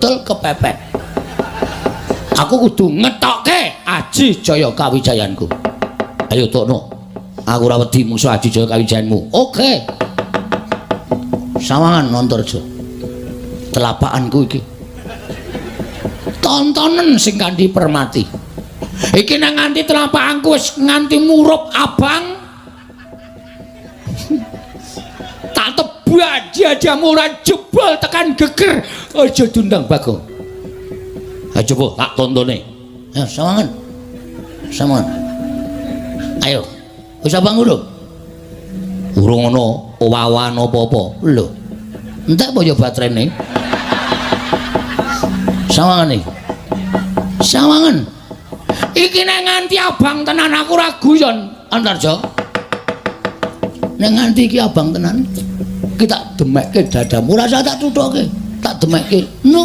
Betul kepepet. Aku kudu ngetokke Aji Jaya Kawijayanku. Ayo tokno. Aku ora wedi musuh Aji Jaya Kawijayanmu. Oke. Sawangan Antarja. Telapakanku iki. Tontonen sing kanthi permati. Iki nang nganti telapakanku wis nganti murup abang. Tak tebak jadamu ora jebol tekan geger. Aja diundang Bagong. Ayo coba tak tontone. Ya, sawangan. Sawangan. Ayo. Wis abang urung? Urung ana owawan apa-apa. Lho. Entek apa ya baterene? Sawangan iki. Sawangan. Iki nek nganti abang tenan aku ora guyon, Antarja. Nek nganti iki abang tenan, iki tak demekke dadamu, ora usah tak tuthuke. Tak demekke. No.